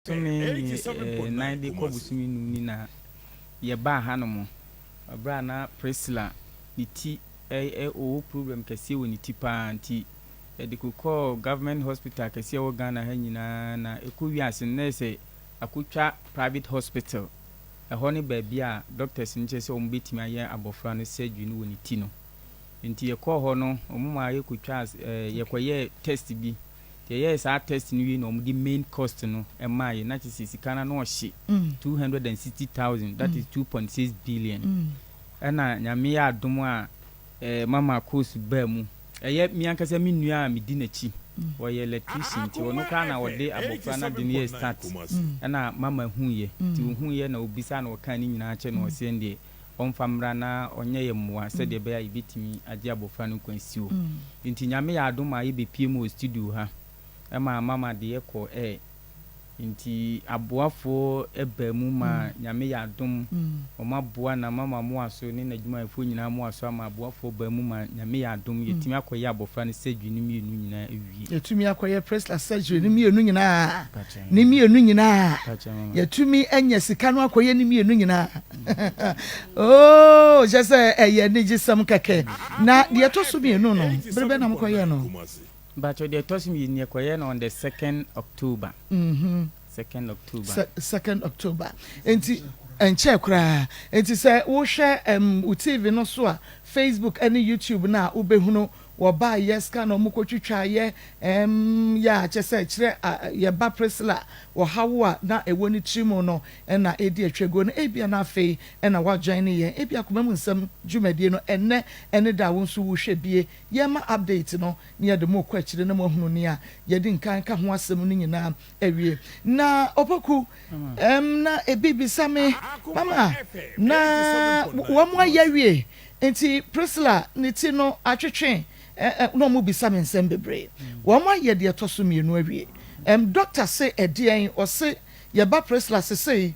Bosome 4 de kɔ bosome 5 ni na yɛbaa hanom. Ɛberɛ a na Priscilla ne ti ɔwɔ problem kɛseɛ wɔ ne ti paa nti yɛde kokɔɔ government hospital kɛseɛ wɔ Ghana ha nyinaa na ɛkɔ wiase no na yɛ sɛ akɔtwa private hospital. Ɛhɔ ne baabi a doctors no kyerɛ sɛ wɔn bɛtumi ayɛ abɔfra no surgery no wɔ ne ti no. Nti yɛkɔɔ hɔ no, wɔn ma yɛkɔtwa yɛkɔyɛɛ test bi. Nti yɛyɛɛ saa test no wie na wɔn de main cost no ɛmaa yɛ na kyerɛ sɛ sika no ano ɔhye 260,000, that is 2.6 billion. Ɛna Nyame yɛ adom a Mama Coast baa mu. Ɛyɛ me ankasa me nua a medi n'akyi, wɔyɛ electrician, nti ɔno koraa na wɔde abɔfra no ade no yɛ start. Ɛna mama huiɛ, nti ohuyɛ na obisa na ɔka ne nyinaa kyɛ na ɔsɛ deɛ ɔmfa mmra na ɔnyɛ yɛ mmoa sɛdeɛ ɛbɛyɛ a yɛbɛtumi agye abɔfra no nkwa si hɔ. Nti Nyame yɛ adom a yɛbɛpie mu wɔ studio ha ɛma mama de yɛkɔ air, nti aboafoɔ ɛbaa mu ma Nyame yɛ adom ɔmo aboa na mama moa so ne n'adwumayɛfoɔ nyinaa moa so ama aboafoɔ baa mu ma Nyame yɛ adom yɛtumi akɔyɛ abɔfra no surgery no mmienu nyinaa awie. Yɛtumi akɔyɛ Priscilla surgery ne mmienu nyinaa, ne mmienu nyinaa. Yɛtumi anya sika no akɔyɛ ne mmienu nyinaa. Ooo, kyɛ sɛ ɛyɛ anigyesɛm kɛkɛ. Na deɛ ɛtɔ so mmienu no, bere bɛ na mokɔyɛ no? Mpakyɛ, deɛ ɛtɔ so mmienu yɛkɔyɛ no on the 2nd October. 2nd October. 2nd October, nti nkyɛn koraa. Nti sɛ wohwɛ wo TV no so a, Facebook ne YouTube no a, wobɛhunu wɔbaa yɛ scan na ɔmo kɔtwitwa yɛ yɛ a kyɛ sɛ kyerɛ yɛba Priscilla ɔhaw a na ɛwɔ ne tiri mu no ɛna edi atwaguo no. Ebia na afei ɛna wajoin ne yɛn, ebia akoma mu nsɛm dwumadie no ɛnɛ ɛne da a wɔn nso wohwɛ bie, yɛma update no ne yɛde mo kɔ akyire na mo ahunu nea yɛde nkan ka ho asɛm no nyinaa awie. Na Ɔpɔku na ebi bisa me, mama na wɔn ayɛ awie nti Priscilla ne ti no atwetwe ɛ ɛ na wɔn bisa me nsɛm bebree. Wɔn ayɛ deɛ ɛtɔ so mmienu awie, doctor se ɛdeɛn? Ɔse yɛba Priscilla sesei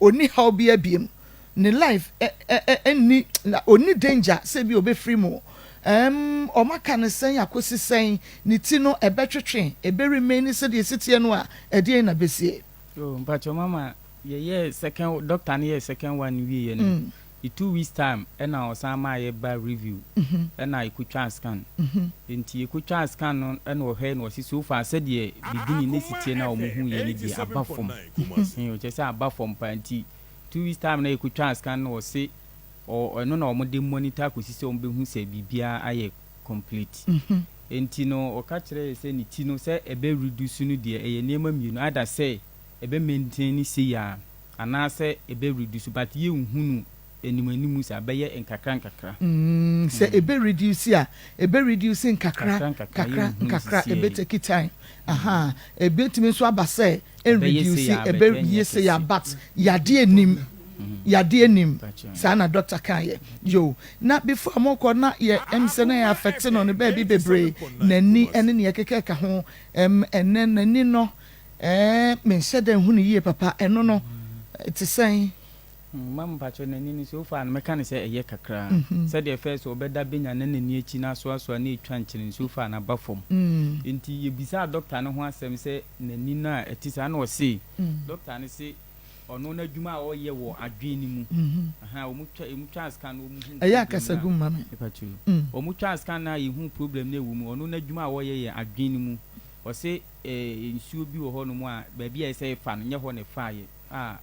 oni haw bi abiem ne life ɛ ɛ ɛ ɛnni na oni danger sɛ bi obɛfiri mu. Ɔmo aka ne sɛn akɔsi sɛn ne ti no ɛbɛtwetwe, ɛbɛ remain sɛdeɛ esi teɛ no a, ɛdeɛn na bɛsie? Oh, mpakyɛ mama, yɛyɛ second, doctor no yɛ second one wie yɛ no, the 2 weeks time ɛna ɔsan maa yɛ ba review ɛna yɛkɔtwa scan. Nti yɛkɔtwa scan no ɛna ɔhwɛ na ɔsi so far sɛdeɛ beginning ne si tie na ɔmo hu yɛ no deɛ, aba fam. Ɔkyerɛ sɛ aba fam paa. Nti 2 weeks time na yɛkɔtwa scan no, ɔse ɔno na ɔmo de monitor akɔsi sɛ ɔmo bɛhu sɛ biribiara ayɛ complete. Nti no ɔka kyerɛ yɛ sɛ ne ti no sɛ ɛbɛ reduce no deɛ, ɛyɛ nneɛma mmienu: ada sɛ ɛbɛ maintain ne sei a anaasɛ ɛbɛ reduce, but yɛnhu no anim anim sɛ abɛyɛ nkakra nkakra. Sɛ ebe reduce a, ebe reduce nkakra nkakra nkakra, ebe take time aha. Ebe tumi nso aba sɛ ɛnreduce, ebe yie sɛ ya, but yadeɛ nim, yadeɛ nim. Saa na doctor kan yɛ yo. Na before mo kɔ na yɛ sɛ na yɛ affect no ne baabi bebree, n'ani ɛne nea ɛkeka ka ho. Ɛnɛ n'ani no menhyɛ dɛ nhu ne yie papa. Ɛno no te sɛn? Mama mpakyɛ, n'ani no so far no, mɛka ne sɛ ɛyɛ kakra. Sɛdeɛ fɛ sɛ ɔbɛda bɛnya na n'ani akyi no asoasoa na ɛtwa nkyene, so far n'aba fam. Nti yɛbisaa doctor no ho asɛm sɛ n'ani no a ɛte saa na ɔse doctor no se ɔno n'adwuma a ɔyɛ wɔ adwene no mu. Wɔn twa scan no, wɔn hu ɛyɛ akasagu ma me. Wɔn twa scan na yɛhu problem no ɛwɔ mu. Ɔno n'adwuma a ɔyɛ yɛ adwene no mu. Ɔse nsuo bi wɔ hɔnom a baabi a ɛsɛ ɛfa no nyɛ hɔ na ɛfa yɛ a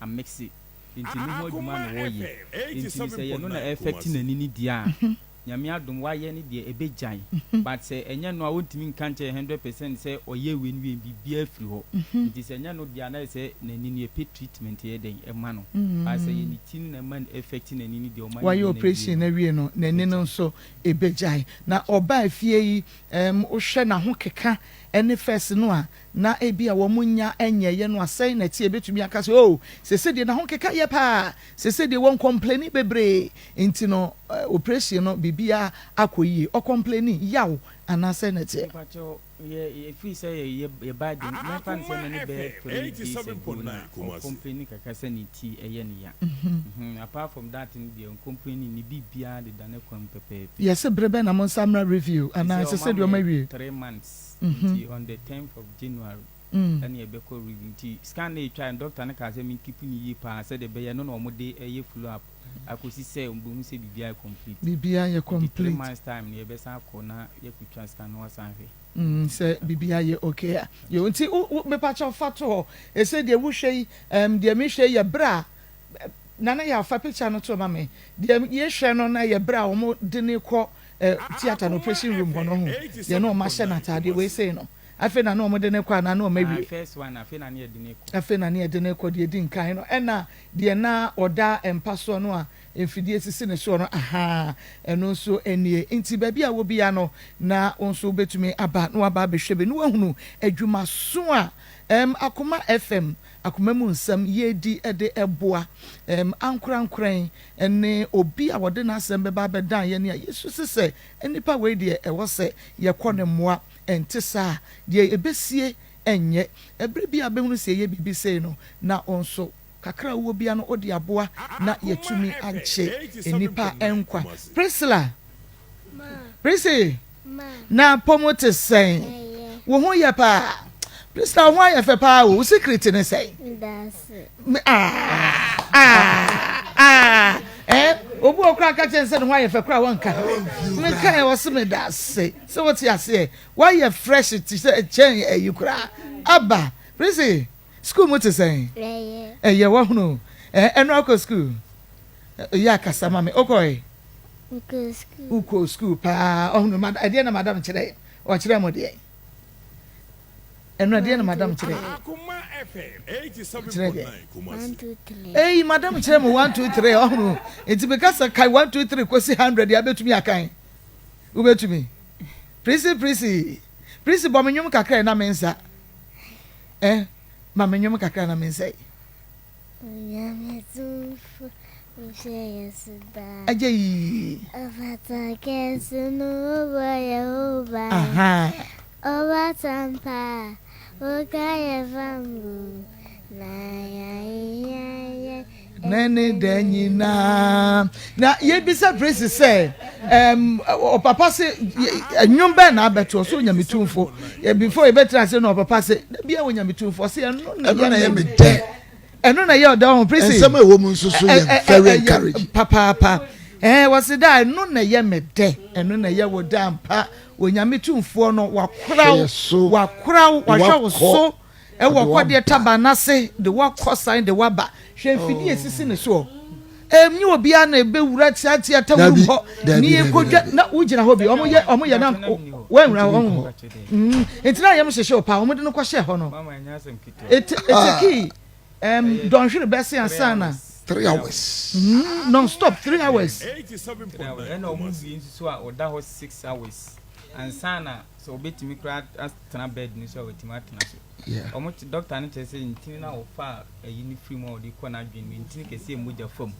amix, nti ne ho adwuma na wɔyɛ. Nti sɛ yɛno na ɛfɛte n'ani ne deɛ a, Nyame adom wayɛ ne deɛ ɛbɛgyae, but sɛ ɛnyɛ no a, wɔntumi nka nkyɛn 100% sɛ ɔyɛ wei no wie biribiara firi hɔ. Nti sɛ ɛnyɛ no deɛ a, na sɛ n'ani no yɛpɛ treatment yɛ dɛn ɛma no, but sɛ yɛ ne ti no na ɛma no affect n'ani no deɛ, ɔma wayɛ operation na wie no, n'ani no nso ɛbɛgyae. Na ɔbaa fie yi, wohwɛ n'aho keka ɛne first no a na ebi a wɔn nya nyɛyɛ no asɛn na ti ebetumi aka sɛ, oh, sese deɛ n'aho keka yɛ paa, sese deɛ wɔn complain bebree, nti no operation no biribiara akɔ yie, ɔcomplain yaw anaasɛ na teɛ? Yɛ efiri sɛ yɛ yɛ ba de mɛfa ne sɛ ne bɛyɛ 3 days ago na ɔcomplain kakra sɛ ne ti ɛyɛ ne ya. Apart from that no deɛ, ɔcomplain ne biribiara deda ne kwan pɛpɛɛpɛ. Yɛsɛ bere bɛn na mo nsa mmra review anaa sɛ sɛ deɛ ɔma wie? 3 months, nti on the 10th of January. Ɛna yɛbɛkɔ review. Nti scan no a yɛtwaeɛ no, doctor no kaa sɛ me keep no yie paa sɛdeɛ ɛbɛyɛ ɛno na wɔde ɛyɛ follow up akɔsi sɛ wɔbɛhu sɛ biribiara yɛ complete. Biribiara yɛ Nti 3 complete. months time no yɛbɛsan akɔ na yɛakɔtwa scan na wɔasan ahwɛ. Mm, sɛ biribiara yɛ okay a. Yo, nti wo, wo, mepakyɛw fa to hɔ. Ɛsɛ deɛ wohwɛ yi, ɛm, deɛ mehwɛ yi yɛ berɛ a, Nana Yaw, fa picture no to ma me. Deɛ yɛhwɛ no na yɛ berɛ a wɔn de no kɔ eh, theatre no, Akoma operation room hɔ no, FM ho. Deɛ na wɔn ahyɛ no 87.9 ataadeɛ wei Kumasi. sei no. Afei na na wɔn de no kɔ anaa na wɔn Ah, awie? first one, afei na ne yɛde no rekɔ. Afei na ne yɛde no rekɔ, deɛ ɛdi nkan no. Ɛna deɛ na ɔda mpa soɔ no a mfidie sisi ne soɔ no, ahaa, ɛno nso nie. Nti baabi a wɔ biara no, na wo nso wobɛtumi aba na woaba abɛhwɛ bi na woahunu adwumaso a ɛm, Akoma FM, Akoma mu nsɛm, yɛredi de boa ɛm, ankorankorɛ ne obi a ɔde n'asɛm bɛba abɛdan yɛn a yɛsusu sɛ nnipa wei deɛ ɛwɔ sɛ yɛkɔ no mmoa. Ɛnte saa a, deɛ ɛbɛsie nyɛ. Ɛberɛ biara a wobɛhunu sɛ yɛyɛ biribi sei no, na wo nso kakra a wowɔ biara no wode aboa na Akoma yɛatumi FM agye nnipa 87.9 nkwa. Kumasi. Priscilla, Prissy, na apɔ te sɛn? Wo ho yɛ paa. Priscilla, wo ho ayɛ fɛ paa o. Wo secret ne sɛn? Ah, ah, ah. Eh, obi wɔ koraa ka kyɛn sɛ ne ho ayɛ fɛ koraa wɔnka. Meka ɛ wɔse meda ase. Sɛ wote aseɛ, woayɛ fresh te sɛ kyɛn ayi koraa. Aba, Prissy, school mu te sɛn? Ɛyɛ, wahunu. Eh, ɛno akɔ school. Yɛ akasa ma me. Wokɔe? Mekɔɔ sukuu. Wokɔɔ sukuu paa. Ɔhunu mad ɛdeɛ na madam kyerɛ ɔkyerɛ mo deɛ. Ɛno ɛdeɛ na madam kyerɛ. Akoma FM Kyerɛ deɛ. 87.9 Kumasi. 1, 2, 3. Eyi madam kyerɛ mo 1 2 3 ɔhunu. Nti meka sɛ kae 1 2 3 kɔsi 100 a bɛtumi akan. Wobɛtumi. Prisi prisi. Prisi bɔ me nnwom kakra na me nsa. Eh, ma me nnwom kakra na me nsa yi. Onyame tumfo, wohwɛ yɛn so daa. Agya yi. Ɔfata kɛse no wobɔ yɛn ho ban. Aha. Ɔbata mpa, woka yɛn fam na yɛahia yɛn. Ne ne da nyinaa. Na yɛbisa Praise sɛ um, ɔpapa se nnwom bɛn na abɛto ɔsɛ Onyame tumfo. Before yɛbɛtena ase no ɔpapa se da bia Onyame tumfo ɔse ɛno na ɛyɛ me dɛ. Ɛno na ɛyɛ ɔdɛ ɔho Praise. Nsɛm a ɛwɔ mu nso so yɛ very encouraging. Papaapa. Ɛɛ wɔse da ɛno na ɛyɛ me dɛ. Ɛno na ɛyɛ wo dɛ ampa. Onyame tumfoɔ no wakora wo, wakora wo, wahwɛ wo so. Ɛwɔ kɔdeɛ taban no ase de wo akɔ san de wo aba. Hwɛ mfidie a ɛsisi ne soɔ. Ɛnyɛ obiara na ɛbɛwura tiatia tawurum hɔ ne yɛkɔdwa na wogyina hɔ bi. Wɔn yɛ wɔn yɛ na wɔanwura hɔ ho. Nti na yɛm hyehye wo paa. Wɔn de no kɔhyɛ hɔ no. Ete etekii um, dɔnhwere bɛse ansa na. 3 hours. Non stop 3 hours. Ɛna wɔn wie nso so a ɔda hɔ 6 hours ansa na sɛ ɔbɛtumi koraa atena bed no so a watumi atena so. Wɔn doctor no kyerɛ sɛ ntini na ɔfa ayi no firi mu a ɔde kɔ n'adwene mu ntini kɛseɛ mogya fam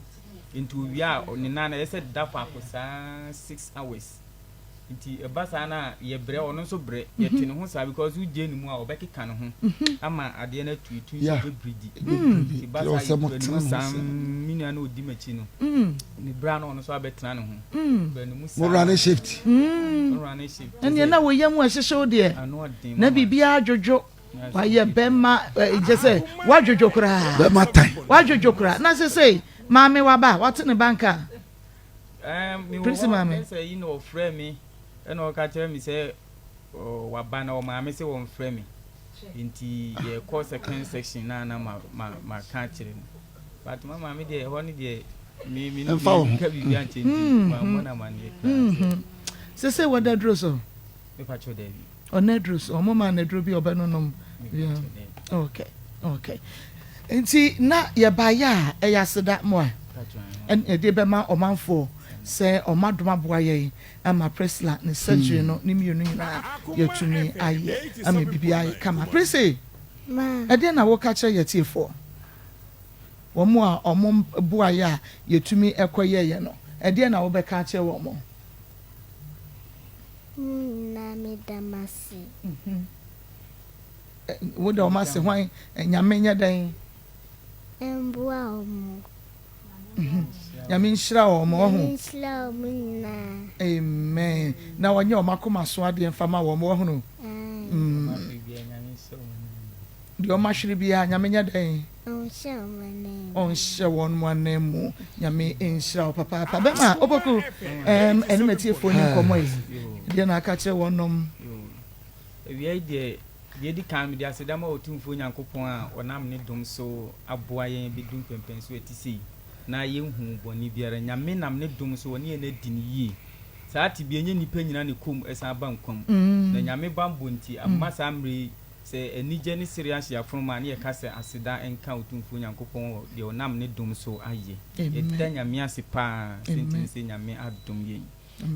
nti owie a ne nan ɛyɛ sɛ da faako saa 6 hours nti ɛba saa na yɛbrɛ ɔno nso brɛ yɛte ne ho saa because wogye ne mu a ɔbɛkeka ne ho ama adeɛ no atu etu nso bɛbiridi nti ba saa yɛkura ne mu saa me nua no ɔdi m'akyi no ne bra no ɔno nso abɛtena ne ho kura ne mu saa mo running shift. Mo shift. Ɛnneɛ na wo yam ɛhyehye wo deɛ na biribiara dwodwo wayɛ bɛrima gye sɛ wadwodwo koraa bɛrima tan wadwodwo koraa na sesei maame waba wate ne banka. Prisi maame. Sɛ yi na ɔfrɛ me ɛna ɔka kyerɛ me sɛ waba na ɔmaame sɛ wɔmfrɛ me nti yɛkɔ second section na na ma ma ma ka kyerɛ no but ma maame deɛ ɛhɔ no deɛ me me Ɛmfa wo ho. me ka biribi ankyɛ nti ma mmɔ no amanneɛ koraa sɛ Sesei wɔda duro so. Mepa kyɛw, daabi. Ɔna aduro so ɔmo maa no aduro bi a ɔbɛnonom. Mepa kyɛw, daabi. Okay, nti na yɛbaeɛ a ɛyɛ aseda mo a ɛne yɛde bɛma ɔmanfoɔ sɛ ɔmo adom aboa yɛn ama Priscilla ne surgery no ne mmienu nyinaa yɛtumi ayɛ ama biribi ayɛ kama. Prissy, ɛdeɛ na woka kyerɛ yɛ tiefoɔ, wɔn a ɔmo boa yɛ a yɛtumi ɛkɔ yɛyɛ no, ɛdeɛ na wobɛka akyerɛ wɔn mo? Mo nyinaa meda mo ase. Wo da wɔn ase hwan? Nyame nyɛ dɛn? Mboa wɔn. Nyame nhyira wɔn ɔho. Nyame nhyira wɔn nyinaa. Amen. Na wɔnyɛ wɔn akoma so adeɛ mfa ma wɔn wɔhono. Deɛ ɔmo ahwere biara, Nyame nyɛ dɛn? Ɔnhyɛ wɔn anan mu. Ɔnhyɛ wɔn mo anan mu. Nyame nhyira wo papaapa. Bɛma Opoku, ɛm ɛne matiefoɔ ni nkɔmmɔ yi. Deɛ na aka kyerɛ wɔnom. Awia yi deɛ, deɛ ɛdi kan mede aseda ma Otumfoɔ Nyankopɔn a ɔnam ne dom so aboa yɛn abɛdu mpɛnpɛnsoɔ a ɛte sei na yɛnhuu bɔne biara. Nyame nam ne dom so ɔne yɛn adi no yie. Saa tebea yi ɛnyɛ nnipa nyinaa na ɛkɔ mu ɛsan ba nkwa mu. Na Nyame banbɔ nti amma saa mmerɛ yi sɛ anigye ne sereɛ ahyɛ yɛafono mu a ne yɛka sɛ aseda nka Otumfoɔ Nyankopɔn wɔ deɛ ɔnam ne dom so ayɛ. Yɛda Nyame ase paa sɛ nti ne sɛ Nyame adom yɛn.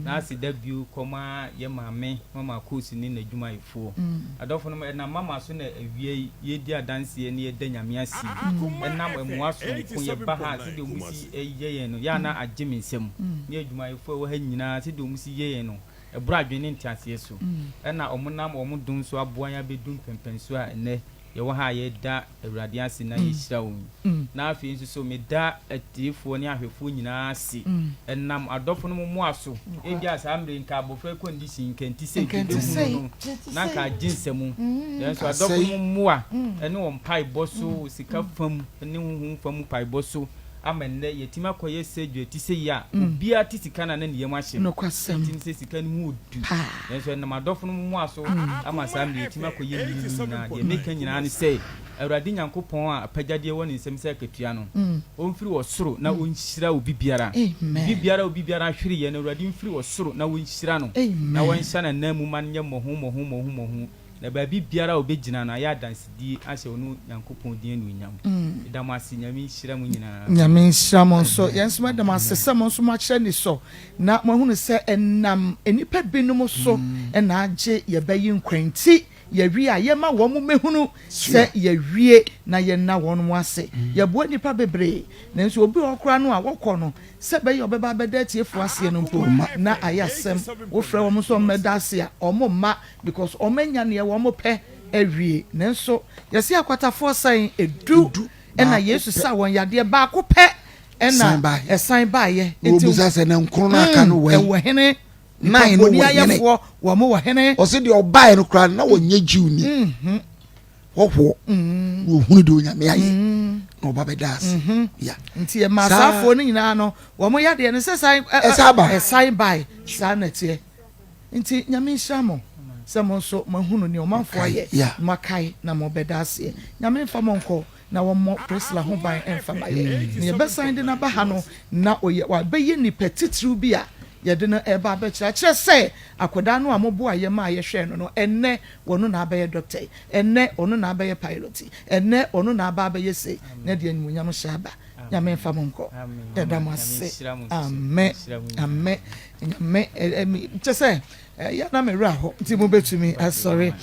Na aseda bio kɔma yɛ maame Mama Kosi ne n'adwumayɛfoɔ. Adɔfo nom, ɛnam Mama so na awia yi yɛredi adanseɛ na yɛda Nyame ase yi. Ɛnam mmoa sononko yɛba ha a sɛdeɛ wɔn si yɛ yɛn no, yɛ a na agye me nsam. Ne adwumayɛfoɔ a ɛwɔ ha nyinaa sɛdeɛ wɔn si yɛ yɛn no, ɛboro adwene ne nteaseɛ so. Ɛna wɔn nam wɔn dom so aboa yɛn abɛdu mpɛnpɛnsoɔ a ɛnnɛ yɛwɔ ha a yɛda Awurade ase na yɛhyira wo yi. Na afei nso so meda atiefoɔ ne ahwɛfoɔ nyinaa ase ɛnam adɔfo no mo mmoa so. Ebia saa mmerɛ yi nka abɔfra yi condition nka nti sei, nka ɛbɛhunu no na nka agye nsamu. Nanso adɔfo no mo mmoa ɛne wɔn mpaebɔ so, sika fam ne honhom fam mpaebɔ so ama nnɛ yɛatumi akɔyɛ surgery ɛte sɛ yi a obiara te sika no a na ne yam ahye no. Nti ne sɛ sika no mu ɔdu. Nanso ɛnam adɔfo no mmoa so ama saa mmerɛ yi yɛatumi akɔyɛ mmienu nyinaa. Deɛ meka nyinaa ne sɛ Awurade Nyankopɔn a apɛgyadeɛ wɔ ne nsam sɛ akatua no, ɔmfiri ɔsoro na ɔnhyira obi biara. Biribi biara a obi biara ahwere yɛ no, Awurade mfiri ɔsoro na ɔnhyira no, na ɔnhyɛ n'ananmu ma no nyɛ mmɔho mmɔho mmɔho mmɔho, na baabi biara a ɔbɛgyina no, ayɛ adansedie ahyɛ ɔno Nyankopɔn din anuonyam. Meda mo ase, Nyame nhyira mo nyinaa. Nyame nhyira mo nso. Yɛn nso yɛda mo ase sɛ mo nso moakyerɛ anisɔ na moahunu sɛ ɛnam nnipa binom so na agye yɛn ba yi nkwa nti yɛwie a yɛma wɔn mmɛhunu sɛ yɛawie na yɛnna wɔn ase. Yɛboa nnipa bebree nanso obi wɔ hɔ koraa no a wɔkɔ no sɛ ɛbɛyɛ a ɔbɛba abɛda atiefoɔ aseɛ no mpo na ayɛ asɛm. Wofrɛ wɔn sɛ wɔmmɛda ase a wɔmma because wɔanya neɛ wɔpɛ awie. Nanso yɛse akwatafoɔ sɛn? Edu ɛna Yesu saa wɔn yadeɛ baako pɛ ɛna ɛsan baeɛ. Nti wɔbisa sɛ na nkron no aka no wɔ he? Ɛwɔ hene? Nine no wɔ hene? Wɔn wɔ hene? Ɔse deɛ ɔbaeɛ no koraa na wɔnyɛ Jew ni. Mm-hmm. Hɔhoɔ mm-hmm. na ɔhunu deɛ Onyame ayɛ mm-hmm. na ɔba bɛda ase. Yeah. Nti ɛmaa saafoɔ no nyinaa no wɔn yadeɛ no sɛ san ɛsan bae saa na ɛteɛ. Nti Nyame nhyira mo sɛ mo nso moahunu nea ɔmanfoɔ ayɛ na moakae na mobɛda aseɛ. Nyame mfa mo nkɔ na wɔmmɔ Priscilla ho ban mfa ma yɛn. Na yɛbɛsan de no aba ha no na ɔyɛ wabɛyɛ nipa titiriw bi a yɛde no reba abɛkyerɛ akyerɛ sɛ akwadaa no a moboa yɛn maa yɛhwɛɛ no no ɛnnɛ ɔno na abɛyɛ dɔkta yi, ɛnnɛ ɔno na abɛyɛ pilot yi, ɛnnɛ ɔno na aba abɛyɛ sei na ɛde animuonyam hyɛ aba. Nyame nfa mo nkɔ. Yɛda mo ase. Amen. Amen. Nyame kyɛ sɛ yɛ na me werɛ ahɔ nti mo bɛtumi asɔre.